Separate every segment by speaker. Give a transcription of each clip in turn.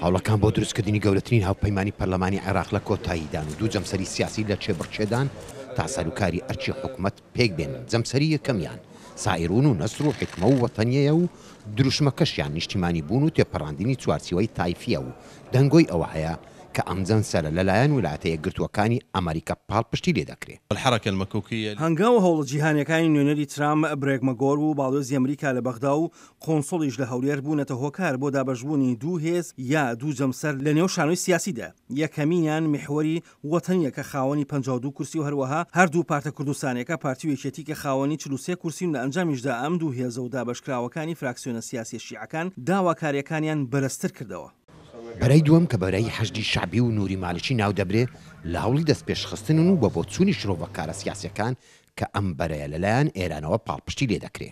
Speaker 1: هەوڵەکان بۆ دروستکردنی گەورەترین هاوپەیمانی پەرلەمانی عێراق لە کۆتاییدان و دوو جەمسەری سیاسی لە کێبڕکێدان تا سەروکاری ئەرکی حکومەت پێکبێنن، جەمسەری یەکەمیان سائیرون و نەسر و حیکمە و وەتەنیەیە و دروشمەکەشیان نیشتیمانی بوون و تێپەڕاندنی چوارچیوەی تایفیە و دەنگۆی ئەوە هەیە کە ئەم جەمسەرە لەلایەن ویلایەتە یەکگرتووەکانی ئەمەریکا پاڵپشتی لێدەکرێ.
Speaker 2: هەنگاو و هەوڵە جیهانیەکانی نوێنەری ترامپ، برێک مەگۆرگ و باڵیۆزی ئەمریکا لە بەغدا و قونسوڵیش لە هەولێر بوونەتە هۆکار بۆ دابەشبوونی دوو هێز یا دوو جەمسەر لە نێو شانۆی سیاسیدا، یەکەمینیان میحوەری وەتەنیە کە خاوەنی 52 کورسی و هەروەها هەردوو پارتە کوردستانیەکە پارتی و یەکێتی کە خاوەنی 43 کورسین و لە ئەنجامیشدا ئەم دوو هێزە و دابەشکراوەکانی فراکسیۆنە سیاسیە شیعەکان داواکاریەکانیان بەرزتر کردەوە.
Speaker 1: بەرەی دووەم کە بەرەی حەشدی شەعبی و نوری مالکی ناودەبرێ لە هەوڵی دەستپێشخستنن و بە بۆچوونی شرۆڤەکارە سیاسیەکان کە ئەم بەرەیە لەلایەن ئێرانەوە پاڵپشتی لێ دەکرێ.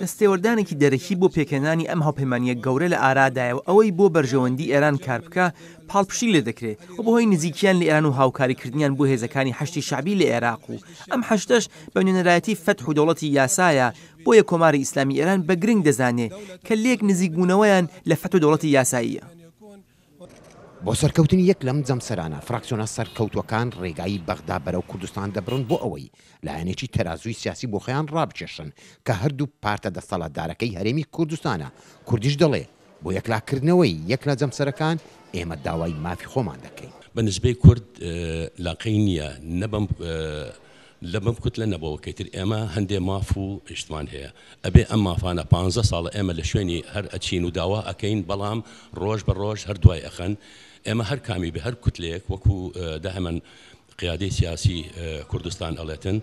Speaker 3: دەستێوەردانێکی دەرەکی بۆ پێکهێنانی ئەم هاوپەیمانییە گەورە لە ئارادایە و ئەوەی بۆ بەرژەوەندی ئێران کار بکا پاڵپشتی لێ دەکرێ و بەهۆی نزیکیان لە ئێران و هاوکاریکردنیان بۆ هێزەکانی حەشدی شەعبی لە ئێراق و ئەم حەشدەش بە نوێنەرایەتی فەتح و دەوڵەتی یاسایە بۆیە کۆماری ئیسلامی ئێران بە گرنگ دەزانێ کە لێک نزیکبوونەوەیان لە فەتح و دەوڵەتی یاساییە.
Speaker 1: بۆ سەرکەوتنی یەک لەم جەمسەرانە، فراکسیۆنە سەرکەوتووەکان ڕێگای بەغدا بەرەو کوردستان دەبڕن بۆ ئەوەی لایەنێکی تەرازووی سیاسی بۆ خۆیان ڕابکێشن کە هەردوو پارتە دەستەڵاتدارەکەی هەرێمی کوردستانە، کوردیش دەڵێ بۆ یەکلاکردنەوەی یەک لە جەمسەرەکان ئێمە داوای مافی خۆمان دەکەین.
Speaker 4: بە نسبەی کورد لاقەی نییە نە بەم لە بەم کوتلە نەبەوەکەی تر ئێمە هەندێ ماف و شتمان هەیە ئەبێ ئەم مافانە پانزە ساڵە ئێمە لە شوێنی هەر ئەچین و داوا ئەکەین بەڵام ڕۆژ بە ڕۆژ هەر دوای ئەخەن ئێمە هەر کامی بێ هەر کوتلەیەک وەکو دائما قیادەی سیاسی کوردستان ئەڵێتن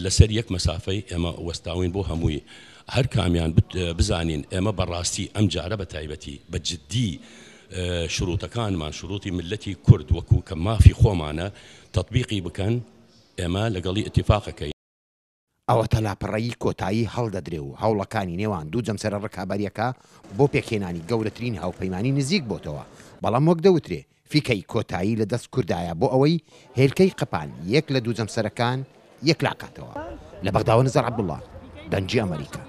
Speaker 4: لەسەر یەک مەسافەی ئێمە وەستاوین بۆ هەمووی هەر کامیان بزانین ئێمە بەڕاستی ئەم جارە بە تایبەتی بە جدی شروتەکانمان شروتی ملەتی کورد وەکو کە مافی خۆمانە تەتبیقی بکەن ئێمە لەگەڵی ئیتیفاق ئەکەین.
Speaker 1: ئەوەتا لاپەڕەی کۆتایی هەڵدەدرێ و هەوڵەکانی نێوان دوو جەمسەرە ڕکابەرییەکە بۆ پێکهێنانی گەورەترین هاوپەیمانی نزیک بۆتەوە، بەڵام وەک دەوترێ فیکەی کۆتایی لە دەست کوردایە بۆ ئەوەی هێلکەی قەپان یەک لە دوو جەمسەرەکان یەکلاکاتەوە. لە بەغداوە نزار عەبدوڵڵا، دەنگی ئەمەریکا.